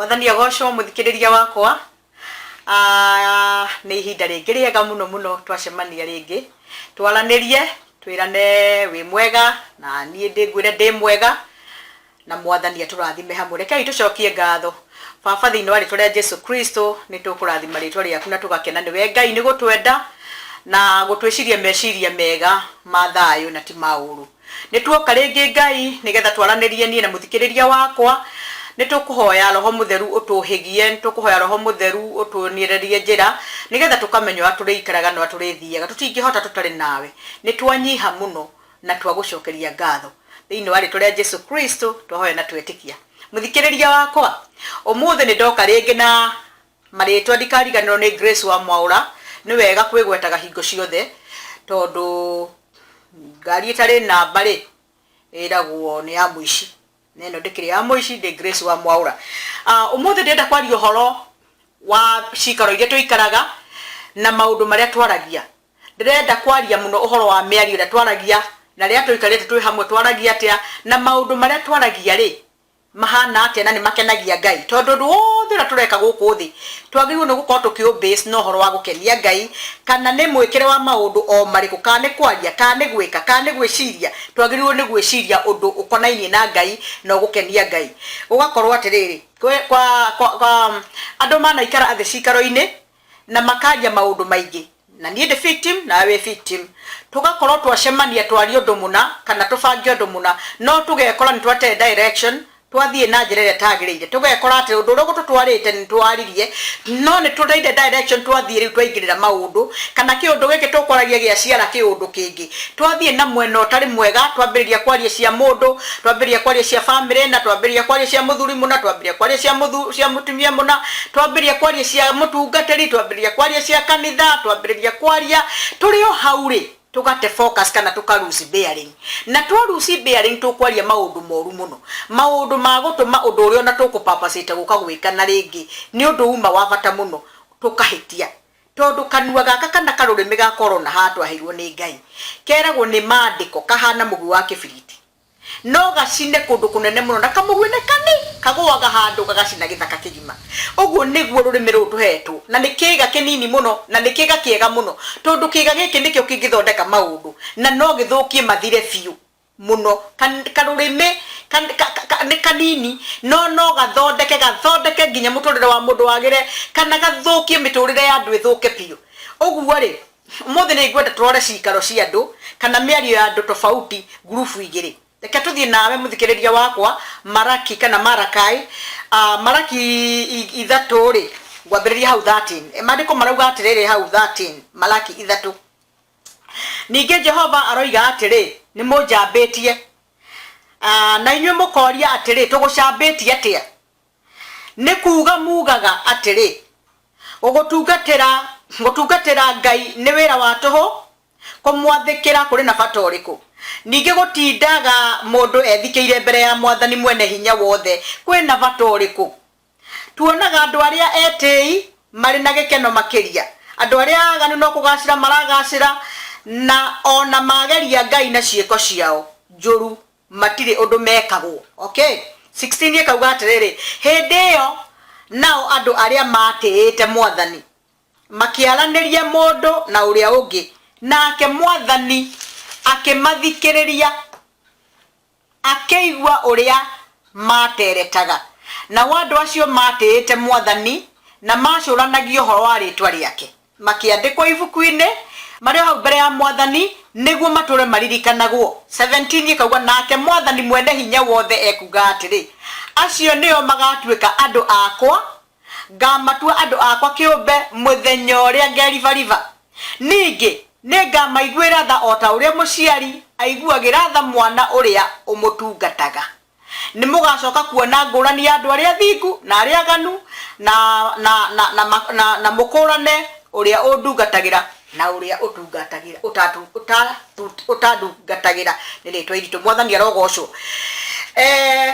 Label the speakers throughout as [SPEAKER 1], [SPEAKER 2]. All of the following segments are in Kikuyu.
[SPEAKER 1] Mwathani agocwo mũthikĩrĩria wakwa. Ah, nĩ ihinda rĩngĩ rĩega mũno mũno twacemania rĩngĩ twaranĩrie twĩrane wĩ mwega na niĩ ndĩngwĩre ndĩ mwega na Mwathani atũrathime hamwe. Rekei tũcokie ngatho. Baba, thĩinĩ wa rĩtwa rĩa Jesu Kristo, nĩ tũkũrathima rĩtwa rĩaku na tũgakena nĩwe Ngai nĩ gũtwenda na gũtwĩciria meciria mega ma thayũ na ti ma ũru. Nĩ tuoka rĩngĩ Ngai nĩgetha twaranĩrie niĩ na mũthikĩrĩria wakwa. Nĩ tũkũhoya Roho Mũtheru ũtũhĩgie, nĩ tũkũhoya Roho Mũtheru ũtuonererie njĩra nĩgetha tũkamenya ũrĩa tũrĩikaraga na ũrĩa tũrĩthiaga. Tũtingĩhota tũtarĩ nawe. Nĩ twanyiha mũno na twagũcokeria ngatho. Thĩinĩ wa rĩtwa rĩa Jesu Kristo twahoya na twetĩkia. Mũthikĩrĩria wakwa, ũmũthĩ nĩ ndoka rĩngĩ na marĩtwa ndikariganĩrwo nĩ Grace wa Mwaũra. Nĩ wega kwĩgwetaga hingo ciothe tondũ ngari ĩtarĩ namba rĩ, ĩragwo nĩ ya mũici. Na ĩno ndĩkĩrĩ ya mũici, ndĩ Grace wa Mwaũra. Ũmũthĩ ndĩrenda kwaria ũhoro wa cikaro iria tũikaraga na maũndũ marĩa twaragia. Ndĩrenda kwaria mũno ũhoro wa mĩario ĩrĩa twaragia na rĩrĩa tũikarĩte twĩ hamwe twaragia atĩa, na maũndũ marĩa twaragia rĩ, mahana atĩa na nĩ makenagia Ngai. Tondũ ũndũ wothe ũrĩa tũreka gũkũ thĩ, twagĩrĩirwo nĩ gũkorwo tũkĩ ũ base na ũhoro wa gũkenia Ngai, kana nĩ mwĩkĩre wa maũndũ o marĩkũ, kana nĩ kwaria, kana nĩ gwĩka, kana nĩ gwĩciria, twagĩrĩirwo nĩ gwĩciria ũndũ ũkonainie na Ngai na ũgũkenia Ngai. Gũgakorwo atĩrĩrĩ, andũ manaikara thĩ cikaro-inĩ, na makaria maũndũ maingĩ, na niĩ ndĩ victim nawe wĩ victim, tũgakorwo twacemania twarie ũndũ mũna kana tũbange ũndũ mũna, no tũgekora nĩ twate direction, twathiĩ na njĩra ĩrĩa ĩtagĩrĩire, tũgekora atĩ ũndũ ũrĩa ũgũtũtwarĩte nĩ twaririe, no nĩ tũteire direction twathiĩ rĩu twaingĩrĩra maũndũ, kana kĩũndũ gĩkĩ tũkwaragia gĩaciara kĩũndũ kĩngĩ. Twathiĩ na mwena ũtarĩ mwega, twambĩrĩria kwaria cia mũndũ, twambĩrĩria kwaria cia famĩlĩ ĩna, twambĩrĩria kwaria cia mũthuri mũna, twambĩrĩria kwaria cia mũthu, cia mũtumia mũna, twambĩrĩria kwaria cia mũtungatĩri, twambĩrĩria kwaria cia kanitha, twambĩrĩria kwaria, tũrĩ o hau rĩ, tũgate focus kana tũka lose bearing. Na twa lose bearing tũkwaria maũndũ moru mũno, maũndũ ma gũtũma ũndũ ũrĩa ona tũkũ purpose ĩte gũka gwĩka na rĩngĩ nĩ ũndũ uma wa bata mũno, tũkahĩtia. Tondũ kanua gaka kana karũrĩmĩ ga korona haha twaheirwo nĩ Ngai, keragwo nĩ maandĩko kahana mũguĩ wa kĩbiriti. No gacine kũndũ kũnene mũno na kamũguĩ nĩ kani, kagũaga handũ gagacina gĩthaka kĩgima. Ũguo nĩguo rũrĩmĩ rũrũ tũhetwo, na nĩ kĩĩga kĩnini mũno na nĩ kĩĩga kĩega mũno, tondũ kĩĩga gĩkĩ nĩkĩo kĩngĩthondeka maũndũ na no gĩthũkie mathire biũ. Mũno. Karũrĩmĩ nĩ kanini no no gathondeke, gathondeke nginya mũtũrĩre wa mũndũ wagĩre kana gathũkie mĩtũrĩre ya andũ ĩthũke biũ. Ũguo rĩ, ũmũthĩ nĩ ngwenda tũrore cikaro cia andũ kana mĩario ya andũ tofauti ngurubu igĩrĩ. Reke tũthiĩ nawe mũthikĩrĩria wakwa Maraki kana Marakai, Maraki ithatũ rĩ, ngwambĩrĩria hau 13. Maandĩko marauga atĩrĩrĩ hau 13, Malaki ithatũ. Ningĩ Jehova aroiga atĩrĩ, Nĩmũnjambĩtie. Na inyuĩ mũkoria atĩrĩ, Tũgũcambĩtie atĩa? Nĩ kuuga muugaga atĩrĩ, Gũgũtungatĩra, gũtungatĩra Ngai nĩ wĩra wa tũhũ, kũmwathĩkĩra kũrĩ na bata ũrĩkũ? Ningĩ gũtindaga mũndũ ethikĩire mbere ya Mwathani Mwene-Hinya-Wothe kwĩ na bata ũrĩkũ? Tuonaga andũ arĩa etĩi marĩ na gĩkeno makĩria. Andũ arĩa aaganu no kũgaacĩra maragaacĩra, na o na mageria Ngai na ciĩko ciao njũru, matirĩ ũndũ mekagwo. Okay. 16 ĩkauga atĩrĩrĩ, Hĩndĩ ĩyo nao andũ arĩa maatĩĩte Mwathani makĩaranĩria mũndũ na ũrĩa ũngĩ, nake Mwathani akĩmathikĩrĩria. Akĩigua ũrĩa maateeretaga. Nao andũ acio maatĩĩte Mwathani na maacũũranagia ũhoro wa rĩĩtwa rĩake, makĩandĩkwo ibuku-inĩ marĩ o hau mbere ya Mwathani, nĩguo matũũre maririkanagwo. 17 ĩkauga, Nake Mwathani Mwene-Hinya-Wothe ekuuga atĩrĩ, Acio nĩo magaatuĩka andũ akwa, Ngaamatua andũ akwa kĩũmbe mũthenya ũrĩa ngeribariba. Ningĩ nĩngamaiguĩra tha o ta ũrĩa mũciari aiguagĩra tha mwana ũrĩa ũmũtungataga. Nĩmũgacooka kuona ngũũrani ya andũ arĩa athingu na arĩa aganu, na, na, na, na, na, na mũkũũrane ũrĩa ũndungatagĩra na ũrĩa ũtungatagĩra, ũtatu, ũtatu, ũtandungatagĩra. Nĩ rĩĩtwa iritũ. Mwathani arogoocwo. Eh,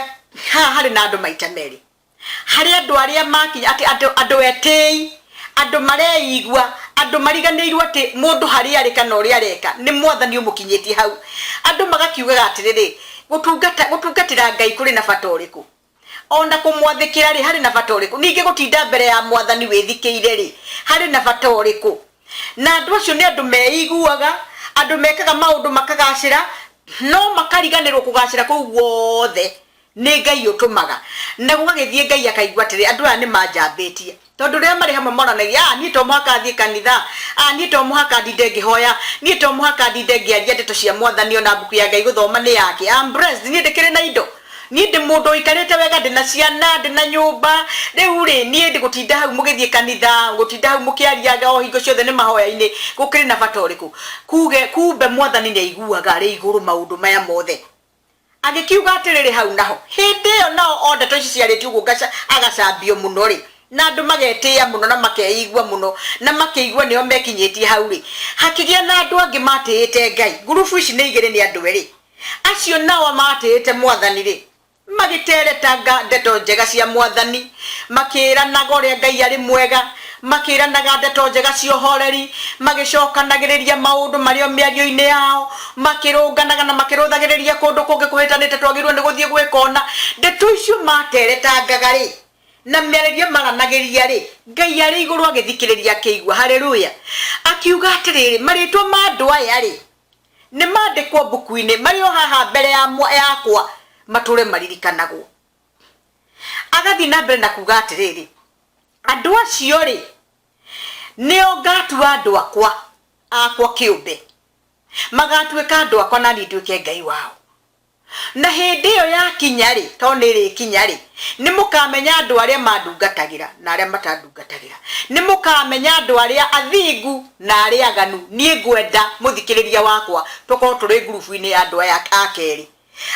[SPEAKER 1] haha harĩ na andũ maita merĩ. Harĩ andũ arĩa makinya atĩ andũ, andũ etĩi, andũ mareigua, andũ mariganĩirwo atĩ mũndũ harĩa arĩ kana ũrĩa areka nĩ Mwathani ũmũkinyĩtie hau. Andũ magakiugaga atĩrĩrĩ, gũtungata, gũtungatĩra Ngai kũrĩ na bata ũrĩkũ? Ona kũmwathĩkĩra rĩ, harĩ na bata ũrĩkũ? Ningĩ gũtinda mbere ya Mwathani wĩthikĩire rĩ, harĩ na bata ũrĩkũ? Na andũ acio nĩ andũ meiguaga, andũ mekaga maũndũ makagacĩra, no makariganĩrwo kũgacĩra kũu guothe nĩ Ngai ũtũmaga. Na gũgagĩthiĩ Ngai akaigua atĩrĩ, andũ aya nĩ manjambĩtie. Tondũ rĩrĩa marĩ hamwe moranagia, ah, niĩ to mũhaka thiĩ kanitha, ah, niĩ to mũhaka ndinde ngĩhoya, niĩ to mũhaka ndinde ngĩaria ndeto cia Mwathani ona mbuku ya Ngai gũthoma nĩ yake. I'm blessed, niĩ ndĩkĩrĩ na indo. Niĩ ndĩ mũndũ ũikarĩte wega, ndĩ na ciana, ndĩ na nyũmba. Rĩu rĩ, niĩ gũtinda hau mũgĩthiĩ kanitha, gũtinda hau mũkĩariaga o hingo ciothe nĩ mahoya-inĩ, gũkĩrĩ na bata ũrĩkũ? Kuge, kumbe Mwathani nĩ aiguaga arĩ igũrũ maũndũ maya mothe. Agĩkiuga atĩrĩrĩ hau naho, hĩndĩ ĩyo nao o ndeto ici ciarĩtio ũguo ngaca, agacambio mũno-rĩ, na andũ magetĩĩa mũno na makeigua mũno, na makeigua nĩo mekinyĩtie hau-rĩ, hakĩgĩa na andũ angĩ matĩĩte Ngai. Ngurubu ici nĩ igĩrĩ nĩ andũ erĩ. Acio nao matĩĩte Mwathani-rĩ, magĩteretanga ndeto njega cia Mwathani, makĩĩranaga ũrĩa Ngai arĩ mwega, makĩĩranaga ndeto njega cia ũhoreri, magĩcokanagĩrĩria maũndũ marĩ o mĩario-inĩ yao, makĩrũnganaga na makĩrũthagĩrĩria kũndũ kũngĩ kũhĩtanĩte twagĩrĩirwo nĩ gũthiĩ gwĩka ũna. Ndeto icio materetangaga-rĩ, na mĩarĩrie maranagĩria-rĩ, Ngai arĩ igũrũ agĩthikĩrĩria akĩigua. Haleluya! Akiuga atĩrĩrĩ, marĩtwa ma andũ aya-rĩ, nĩ mandĩkwo mbuku-inĩ, marĩ o haha mbere yakwa, matũre maririkanagwo. Agathiĩ na mbere na kuga atĩrĩrĩ, andũ acio-rĩ, nĩo ngatua andũ akwa, akwa kĩũmbe. Magatuĩka andũ akwa na niĩ nduĩke Ngai wao. Na hĩndĩ ĩyo yakinya-rĩ, tondũ nĩ ĩrĩkinya-rĩ, nĩ mũkamenya andũ arĩa mandungatagĩra na arĩa matandungatagĩra. Nĩ mũkamenya andũ arĩa athingu na arĩa aganu. Niĩ ngwenda mũthikĩrĩria wakwa tũkorwo tũrĩ ngurubu-inĩ ya andũ aya a kerĩ.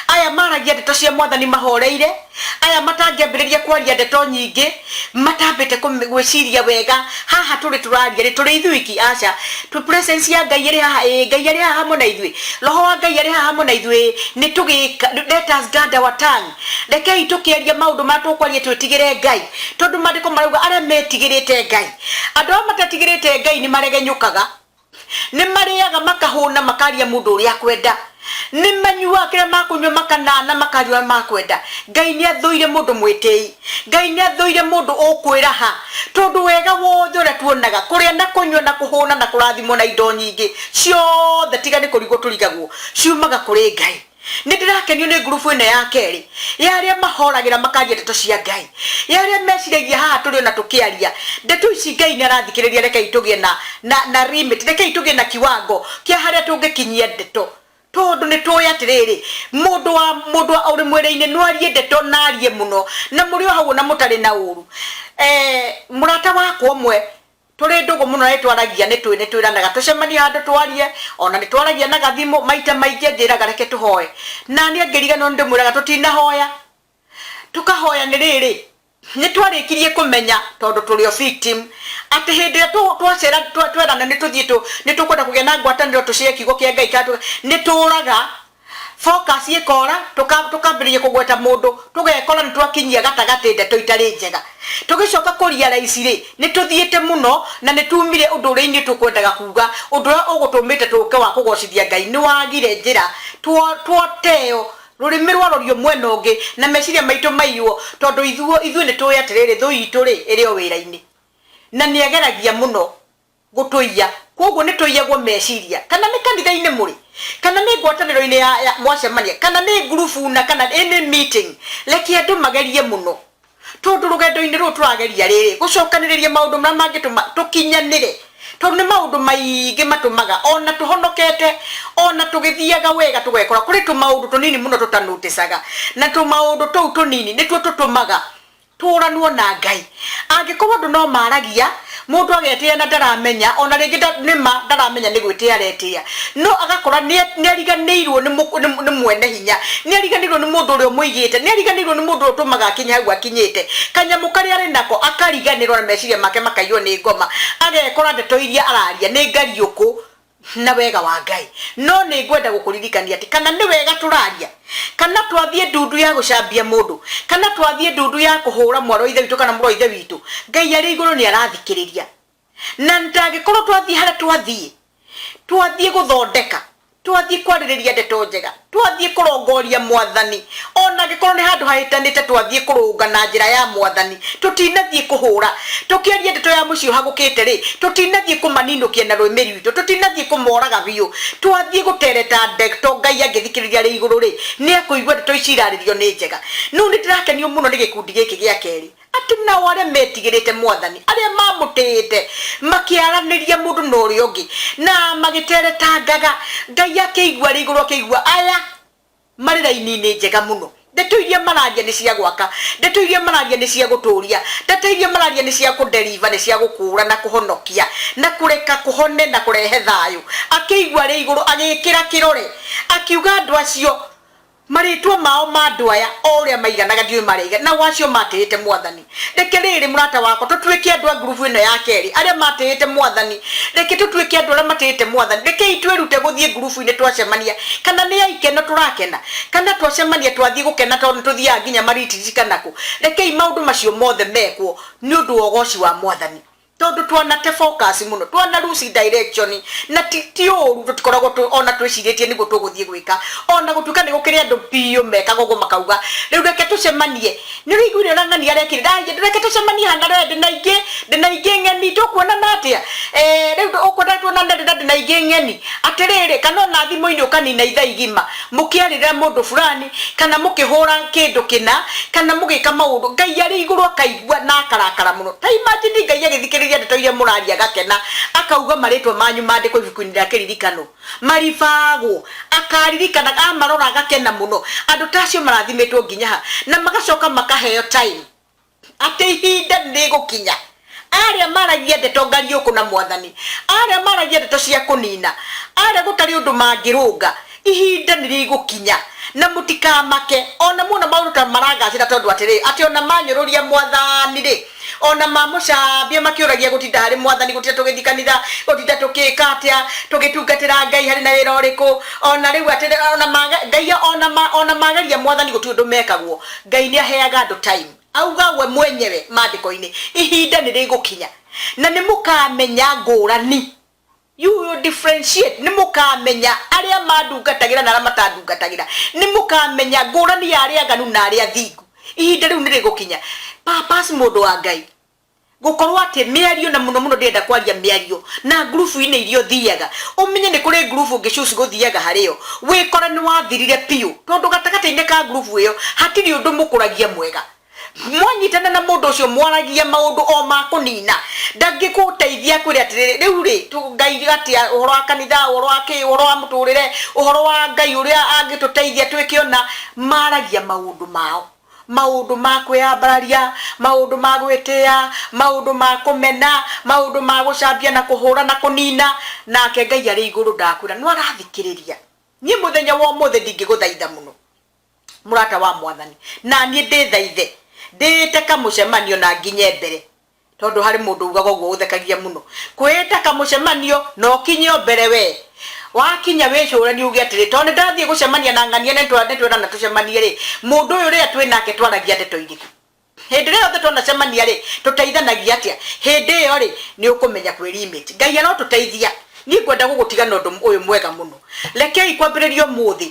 [SPEAKER 1] Aya maragia ndeto cia Mwathani mahoreire, aya matangĩambĩrĩria kwaria ndeto nyingĩ matambĩte gwĩciria wega. Haha tũrĩ tũraria rĩ, tũrĩ ithuiki? Aca. Tũ presence ya Ngai ĩrĩ haha? Ĩĩ. Ngai arĩ haha hamwe na ithuĩ? Roho wa Ngai arĩ haha hamwe na ithuĩ? Ĩĩ. Nĩ tũgĩka, let us guard our tongue. Rekei tũkĩaria maũndũ marĩa tũkwaria twĩtigĩre Ngai, tondũ maandĩko marauga arĩa metigĩrĩte Ngai. Andũ arĩa matetigĩrĩte Ngai nĩ maregenyũkaga. Nĩ marĩaga makahũna makaria mũndũ ũrĩa akwenda. Nĩ manyuaga kĩrĩa makũnyua makanana makaria ũrĩa makwenda. Ngai nĩ athũire mũndũ mwĩtĩi. Ngai nĩ athũire mũndũ ũkwĩraha. Tondũ wega wothe ũrĩa tuonaga, kũrĩa na kũnyua na kũhũna na kũrathimwo na indo nyingĩ, ciothe tiga nĩ kũrigwo tũrigagwo, ciumaga kũrĩ Ngai. Nĩ ndĩrakenio nĩ ngurubu ĩno ya kerĩ ya arĩa mahoragĩra makaria ndeto cia Ngai, ya arĩa meciragia haha tũrĩ ona tũkĩaria ndeto ici Ngai nĩ arathikĩrĩria. Rekei tũgĩe na, na, na limit, rekei tũgĩe na kiwango kĩa harĩa tũngĩkinyia ndeto, tondũ nĩ tũĩ atĩrĩrĩ, mũndũ wa mũndũ ũrĩ mwĩrĩ-inĩ no arie ndeto na arie mũno, na mũrĩ o hau ona mũtarĩ na ũru. Eh, mũrata wakwa ũmwe Tũrĩ ndũgũ mũno na nĩ twaragia, nĩ tũĩ nĩ twĩranaga tũcemanie handũ twarie, o na nĩ twaragia na gathimũ, maita maingĩ anjĩraga reke tũhoe. Na niĩ angĩriganĩrwo nĩ ndĩmwĩraga tũtinahoya. Tũkahoya nĩ rĩrĩ, nĩ twarĩkirie kũmenya tondũ tũrĩ o victim, atĩ hĩndĩ ĩrĩa twacera twerana nĩ tũthiĩ nĩ tũkwenda kũgĩa na ngwatanĩro tũ share kiugo kĩa Ngai kana nĩ tũraga. Focus ĩkora, tũkambĩrĩria kũgweta mũndũ, tũgekora nĩ twakinyia gatagatĩ ndeto itarĩ njega. Tũgĩcoka kũ realize rĩ, nĩ tũthiĩte mũno na nĩ tumire ũndũ ũrĩa inyuĩ tũkwendaga kuga, ũndũ ũrĩa ũgũtũmĩte tũke wa kũgocithia Ngai nĩ wagire njĩra, twateo, rũrĩmĩ rwarorio mwena ũngĩ na meciria maitũ maiywo, tondũ ithuĩ nĩ tũĩ atĩrĩrĩ, thũ itũ rĩ, ĩrĩ o wĩra-inĩ na nĩ ageragia mũno gũtũiya. Kwoguo nĩ tũiyagwo meciria, kana nĩ kanitha-inĩ mũrĩ, kana nĩ ngwatanĩro-inĩ ya, ya mwacemania, kana nĩ ngurubu na kana any meeting, reke andũ magerie mũno. Tondũ rũgendo-inĩ rũrũ tũrageria rĩrĩ, gũcokanĩrĩria maũndũ marĩa mangĩtũma tũkinyanĩre, tondũ nĩ maũndũ maingĩ matũmaga ona tũhonokete, ona tũgĩthiaga wega tũgekora kũrĩ tũmaũndũ tũnini mũno tũta notice aga, na tũmaũndũ tũu tũnini nĩtuo tũtũmaga Tũranwo na Ngai. Angĩkorwo andũ no maragia, mũndũ agetĩĩa na ndaramenya, ona rĩngĩ nĩ ma ndaramenya nĩ gwĩtĩĩa aretĩĩa, no agakora nĩ ariganĩirwo nĩ mwene hinya, nĩ ariganĩirwo nĩ mũndũ ũrĩa ũmũigĩte, nĩ ariganĩirwo nĩ mũndũ ũrĩa ũtũmaga akinye hau akinyĩte. Kanyamũ karĩa arĩ nako akariganĩrwo na meciria make makaiywo nĩ ngoma, agekora ndeto iria araria nĩ ngariũkũ. na wega wa Ngai. No nĩ ngwenda gũkũririkania atĩ kana nĩ wega tũraria, kana twathiĩ ndundu ya gũcambia mũndũ, kana twathiĩ ndundu ya kũhũra mwarĩ wa Ithe witũ kana mũrũ wa Ithe witũ, Ngai arĩ igũrũ nĩ arathikĩrĩria. Na ndangĩkorwo twathiĩ harĩa twathiĩ, twathiĩ gũthondeka, Twathiĩ kwarĩrĩria ndeto njega, twathiĩ kũrongoria Mwathani, o na angĩkorwo nĩ handũ hahĩtanĩte, twathiĩ kũrũnga na njĩra ya Mwathani, tũtinathiĩ kũhũra. Tũkĩaria ndeto ya mũciĩ ũhagũkĩte rĩ, tũtinathiĩ kũmaninũkia na rũĩmĩ rwitũ, tũtinathiĩ kũmoraga biũ. Twathiĩ gũtereta ndeto Ngai angĩthikĩrĩria arĩ igũrũ rĩ, nĩ akũigua ndeto ici irarĩrio nĩ njega. Rĩu nĩ ndĩrakenio mũno nĩ gĩkundi gĩkĩ gĩa kerĩ. Atĩ nao arĩa metigĩrĩte Mwathani, arĩa maamũtĩĩte, makĩaranĩria mũndũ na ũrĩa ũngĩ, na magĩteretangaga. Ngai akĩigua arĩ igũrũ, akĩigua aya marĩ raini-inĩ njega mũno. Ndeto iria mararia nĩ cia gwaka, ndeto iria mararia nĩ cia gũtũũria, ndeto iria mararia nĩ cia kũdeliver, nĩ cia gũkũũra na kũhonokia, na kũreka kũhone na kũrehe thayũ. Akĩigua arĩ igũrũ, agĩĩkĩra kĩrore, akiuga andũ acio, Marĩĩtwa mao ma andũ aya, o ũrĩa maiganaga, ndiũĩ marĩ aigana, nao acio matĩĩte Mwathani. Reke rĩrĩ, mũrata wakwa, tũtuĩke andũ a ngurubu ĩno ya kerĩ, arĩa matĩĩte Mwathani. Reke tũtuĩke andũ arĩa matĩĩte Mwathani. Rekei twĩrute gũthiĩ ngurubu-inĩ twacemania, kana nĩ ya ikeno tũrakena, kana twacemania twathiĩ gũkena tondũ nĩ tũthiaga nginya maritirici kana kũ. Rekei maũndũ macio mothe mekwo nĩ ũndũ wa ũgooci wa Mwathani. Tondu twanate focus muno, twana lose direction, na ti ti ũru tũtikoragwo tũ ona twĩcirĩtie nĩguo tũgũthiĩ gwĩka. Ona gũtuĩka nĩ gũkĩrĩ andũ biũ mekaga ũguo makauga rĩu reke tũcemanie, nĩ ũraiguire ũrĩa ng'ani arekire, ndaragia reke tũcemanie haha na we ndĩna ingĩ ndĩna ingĩ ng'eni tũkuonana atĩa? Rĩu ũkwenda tuonane rĩ na ndĩna ingĩ ng'eni? Atĩrĩrĩ, kana ona thimũ-inĩ ũkanina ithaa igima mũkĩarĩrĩra mũndũ fulani, kana mũkĩhũra kĩndũ kĩna, kana mũgĩka maũndũ, Ngai arĩ igũrũ akaigua na akarakara mũno. Ta imagine Ngai agĩthikĩrĩria ndeto iria mũraria agakena, akauga marĩtwa manyu mandĩkwo ibuku-inĩ rĩa kĩririkano, maribagwo, akaririkana, amarora agakena mũno. Andũ ta acio marathimĩtwo nginya ha? Na magacoka makaheo time. Atĩ ihinda nĩ rĩgũkinya, arĩa maragia ndeto ngariũkũ na Mwathani, arĩa maragia ndeto cia kũnina, arĩa gũtarĩ ũndũ mangĩrũnga, ihinda nĩ rĩgũkinya, na mũtikamake, o na muona maũndũ ta maragacĩra, tondũ atĩrĩ, atĩ o na manyũrũria Mwathani-rĩ, o na mamũcambia makĩũragia gũtinda harĩ Mwathani, gũtinda tũgĩthiĩ kanitha, gũtinda tũkĩka atĩa, tũgĩtungatĩra Ngai harĩ na wĩra ũrĩkũ, o na rĩu atĩrĩ, o na maga, Ngai o na ma, o na mageria Mwathani gũtirĩ ũndũ mekagwo. Ngai nĩ aheaga andũ time. Auga we mwenyewe maandĩko-inĩ, ihinda nĩ rĩgũkinya na nĩ mũkamenya ngũrani. You will differentiate. Nĩ mũkamenya arĩa mandungatagĩra na arĩa matandungatagĩra. Nĩ mũkamenya ngũrani ya arĩa aganu na arĩa athingu. Ihinda rĩu nĩ rĩgũkinya. Purpose mũndũ wa Ngai. Gũkorwo atĩ mĩario na mũno mũno ndĩrenda kwaria mĩario na ngurubu-inĩ iria ũthiaga, ũmenye nĩ kũrĩ ngurubu ũngĩ choose gũthiaga harĩ yo, wĩkore nĩ wathirire biũ tondũ gatagatĩ-inĩ ka ngurubu ĩyo hatirĩ ũndũ mũkũragia mwega. Mwanyitana na mũndũ ũcio mwaragia maũndũ o ma kũnina, ndangĩgũteithia akwĩre atĩrĩrĩ, rĩu rĩ, Ngai atĩa, ũhoro wa kanitha, ũhoro wa kĩ, ũhoro wa mũtũrĩre, ũhoro wa Ngai ũrĩa angĩtũteithia twĩke ũna, maragia maũndũ mao. Maũndũ ma kwĩyambararia, maũndũ ma gwĩtĩa, maũndũ ma kũmena, maũndũ ma gũcambia na kũhũra na kũnina, nake Ngai arĩ igũrũ ndakwĩra no arathikĩrĩria. Niĩ mũthenya wa ũmũthĩ ndingĩgũthaitha mũno mũrata wa Mwathani, na niĩ ndĩthaithe ndĩĩte kamũcemanio na nginye mbere. Tondũ harĩ mũndũ ugaga ũguo ũthekagia mũno. Kwĩĩta kamũcemanio na ũkinye o mbere wee. Wakinya wĩcũranie uge atĩrĩ, tondũ nĩ ndathiĩ gũcemania na ng'ania na nĩ twerana tũcemanie rĩ, mũndũ ũyũ rĩrĩa twĩ nake twaragia ndeto irĩkũ? Hĩndĩ ĩrĩa yothe twanacemania rĩ, tũteithanagia atĩa? Hĩndĩ ĩyo rĩ, nĩ ũkũmenya kwĩ limit. Ngai arotũteithia. Niĩ ngwenda gũgũtiga na ũndũ ũyũ mwega mũno. Rekei kwambĩrĩria ũmũthĩ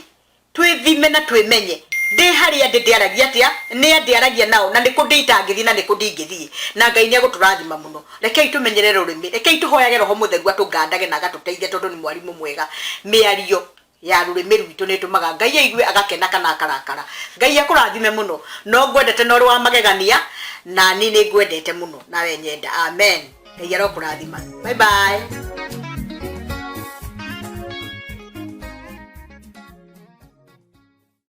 [SPEAKER 1] Twĩthime na twĩmenye, Ndĩ harĩa ndĩ ndĩaragia atĩa? Nĩ a ndĩaragia nao? Na nĩ kũ ndĩ itangĩthiĩ na nĩ kũ ndingĩthiĩ? Na Ngai nĩ egũtũrathima mũno. Rekei tũmenyerere rũrĩmĩ. Rekei tũhoyage Roho Mũtheru atũngandage na agatũteithia tondũ nĩ mwarimũ mwega. Mĩario ya rũrĩmĩ rwitũ nĩ ĩtũmaga Ngai aigue agakena kana akarakara. Ngai akũrathime mũno. No ngwendete na ũrĩ wa magegania, na niĩ nĩ ngwendete mũno nawe nyenda. Amen. Ngai arokũrathima. Bye bye.